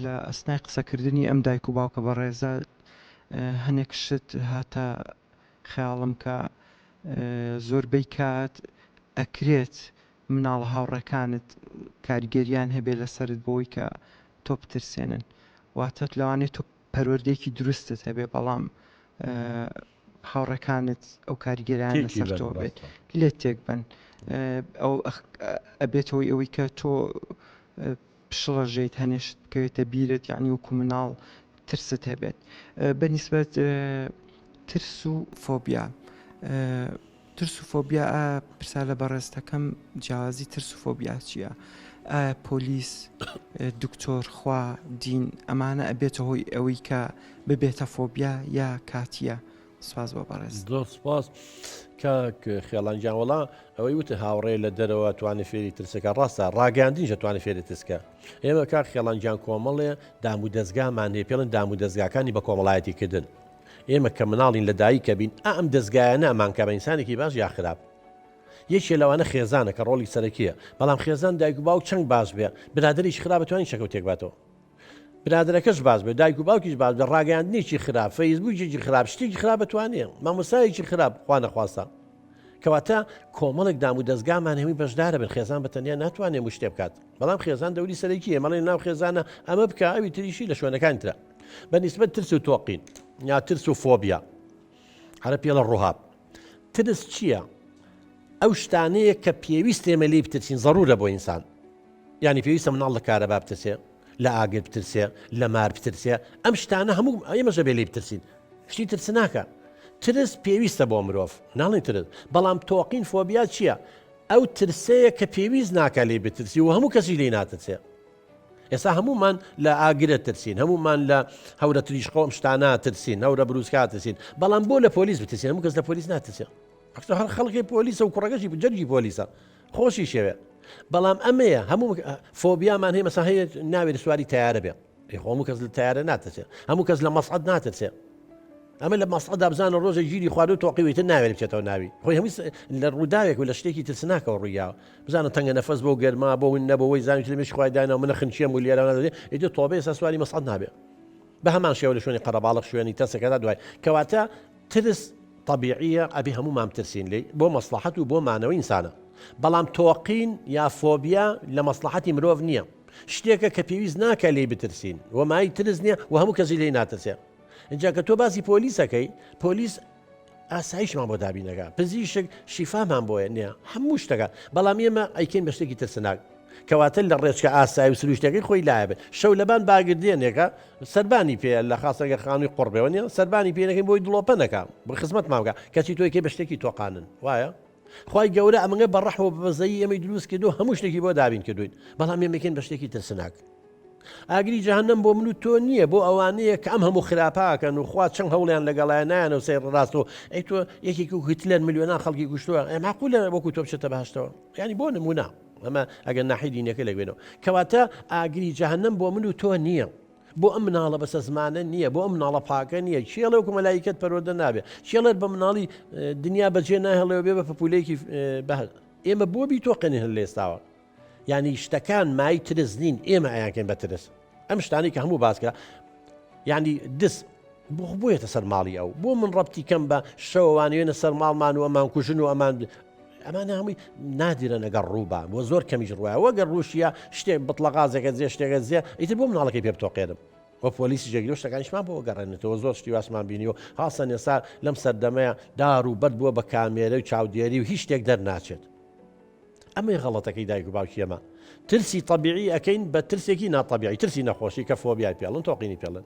لە ئەسنای قسەکردنی ئەم دایک و باوکە بەڕێزە هەنێک شت هاتە خەیاڵم کە زۆربەی کات ئەکرێت مناڵە هاوڕێکانت کاریگەریان هەبێ لەسەرت بۆی کە تۆ بترسێنن، واتە لەوانەیە تۆ پەروەردەیەکی دروستت هەبێ بەڵام هاوڕێکانت ئەو کاریگەریان لەسەر تۆ بێت لێت تێک بن ئەو ئەبێتەوەی ئەوەی کە تۆ بشڵەژێیت هەنێ شت بکەوێتە بیرت یانی وەکو مناڵ ترست هەبێت بە نیسبەت ترس و فۆبیا ترس و فۆبیا پرسیار لە بەڕێزتەکەم جیاوازی ترس و فۆبیا چییە؟ ئایا پۆلیس دکتۆر خوا دین ئەمانە ئەبێتە هۆی ئەوەی کە ببێتە فۆبیا یا کاتیە؟ سپاس بۆ بەڕێز. زۆر سپاس کاک خێڵان گیان وەڵا ئەوەی وتە هاوڕێ لە دەرەوە توانێ فێری ترسەکە ڕاستە ڕاگەاندنیش توانێ فێری ترسکە ئێمە کاک خێڵان گیان کۆمەڵێ دام و دەستگامان هەیە پێڵن دام و دەستگاکانی بە کۆمەڵایەتی کردن ئێمە کە مناڵین لە دایکە بین ئا ئەم دەستگایانە ئەمانکا بە ئینسانێکی باش یا خراپ یەکێ لەوانە خێزانە کە ڕۆڵی سەرەکیە بەڵام خێزان دایک و باوک چەند باش بێ برادەرێکی خراپە توانین شەکەوت تێکباتەوە برادەرەکەش باش بێ دایک و باوکیش باش بێ ڕاگەیاندنێکی خراپ فەیسبووکێکی خراپ شتێکی خراپ بتوانێ مامۆستایەکی خراپ خوا نەخواستە کەواتە کۆمەڵێک دام و دەستگامان هەمووی بەشدارە بن خێزان بە تەنیا ناتوانێ هەموو شتێ بکات بەڵام خێزان دەوری سەرەکی ئێمەڵێ ناو خێزانە ئەمە بکە ئەوی تریشی لە شوێنەکان ترە بە نیسبەت ترس و تۆقین یا ترس و فۆبیا هەرە پێڵە ڕوهاب ترس چییە؟ ئەو شتانەیە کە پێویست ئێمە لێی بترسین زەرورە بۆ ئینسان یعنی پێویستە مناڵ لە کارەبا بترسێ لە ئاگر بترسێ لە مار بترسێ ئەم شتانە هەموو ئێمەش دەبێ لێی بترسین شتی ترسناکە ترس پێویستە بۆ مرۆڤ ناڵێن ترس بەڵام تۆقین فۆبیا چییە؟ ئەو ترسەیە کە پێویست ناکە لێی بترسی و هەموو کەسی لێی ناترسێ ئێستا هەمومان لە ئاگرە ترسین هەمومان لە هەورە تریشقە ئەم شتانە ترسین هەورە بروسکا ترسین بەڵام بۆ لە پۆلیس بترسین هەموو کەس لە پۆلیس ناترسێ ئەخۆ هەر خەڵکی پۆلیسە و کوڕەکەشی جەرگی پۆلیسە خۆشی شێوێ بەڵام ئەمەیە هەموو فۆبیامان هەیە مەسا هەیە ناوێت سواری تیارە بێ خۆ هەموو کەس لە تیارە ناترسێ هەموو کەس لە مەسعد ناترسێ ئەمە لە مەسعدا بزانە ڕۆژە گیری خواردو تۆقیویتر ناوێت بچێتەوە ناوی خۆی هەموو لە ڕووداوێک و لە شتێکی ترسناکەوە ڕوویاوە بزانە تەنگە نەفەس بۆ گەرما بۆ ون نەبەوەی زانیت لە مێشکی خۆی دانا منە خنچێم و لێرانە دەێ ئیتر تۆبێ ئێستا سواری مەسعد نابێ بە هەمان شێوە لە شوێنی قەرەباڵغ شوێنی تەسەکەدا دوای کەواتە ترس تەبیعیە ئەبێ هەموومان بترسین لێی بۆ مەسڵەحەت و بۆ مانەوەی ئینسانە بەڵام تۆقین یا فۆبیا لە مەسڵەحەتی مرۆڤ نییە شتێکە کە پێویست ناکە لێی بترسین و مای ترس نییە و هەموو کەسی لێی ناترسێ اینجا کە تۆ باسی پۆلیسەکەی پۆلیس ئاسایشمان بۆ دابینەکە پزیشک شیفامان بۆیە نییە هەموو شتەکە بەڵام ئێمە ئەیکەین بە شتێکی ترسناک کەواتە لە ڕێچکە ئاسایی و سروشتەکەی خۆی لایە بێت شەو لەبان باگردێنێکە سەربانی پێ لە خاستەگە خانووی قڕ بێەوە نیە سەربانی پێ نەکەین بۆی دڵۆپە نەکا بۆ خزمەتمان بکە کەچی تۆی کەی بە شتێکی تۆقانن وایە خوای گەورە ئەمەگە بە ڕەحم و بەزەیی ئێمەی دروست کردو هەموو شتێکی بۆ دابین کردوین بەڵام ئێمەکەین بە شتێکی ترسناک ئاگری جەهەنەم بۆ من و تۆ نییە بۆ ئەوانەیە کە ئەم هەموو خراپاکەن و خوا چەند هەوڵیان لەگەڵایە نایانەوە سەیر ڕاست و ئەی تۆ یەکێک و هیتلەر ملیۆنان خەڵکی کوشتووە ئەی معقولە وەکو تۆ بچێتە بەهەشتەوە یعنی بۆ نمونە ئەمە ئەگەر ناحی دینەکە لەگوێنەوە کەواتە ئاگری جەهەنەم بۆ من و تۆ نییە بۆ ئەم مناڵە بەسە زمانە نییە بۆ ئەم مناڵە پاکە نییە کێڵێ وەکو مەلایکەت پەروەردە نابێ کێڵێت بە مناڵی دنیا بەجێ ناهێڵێ بێ بە پەپولەیەکی بە ئێمە بۆ بی تۆقێنین هەر لێستاوە یعنی شتەکان مای ترس نین ئێمە ئەیانکەین بە ترس ئەم شتانی کە هەموو باس کرا یعنی دز بۆ بۆیەتە سەر ماڵی ئەو بۆ من ڕەبتی کەم بە شەوانوێنە سەر ماڵمان و ئەمان کوژن و ئەمان ئەمانە هەمووی نادرە نەگەڕ ڕووبا بۆ زۆر کەمیش ڕوایە وەگەر ڕووشیە شتێک بتڵەغازێکە جێ شتێکە جێ ئیتر بۆ مناڵەکەی پێ بتۆقێنم و پۆلیسی جێگری و شتەکانیشمان بۆ گەڕێنێتەوە زۆر شتی واسمان بینی و خاصە ئێستا لەم سەردەمەیە دار و بەرد بووە بە کامێرە و چاودێری و هیچ شتێک دەرناچێت ئەمەی غەڵەتەکەی دایک و باوکی ئێمە ترسی تەبیعی ئەکەین بە ترسێکی ناتەبیعی ترسی نەخۆشی کە فۆبیای پێڵن تۆقینی پێڵن.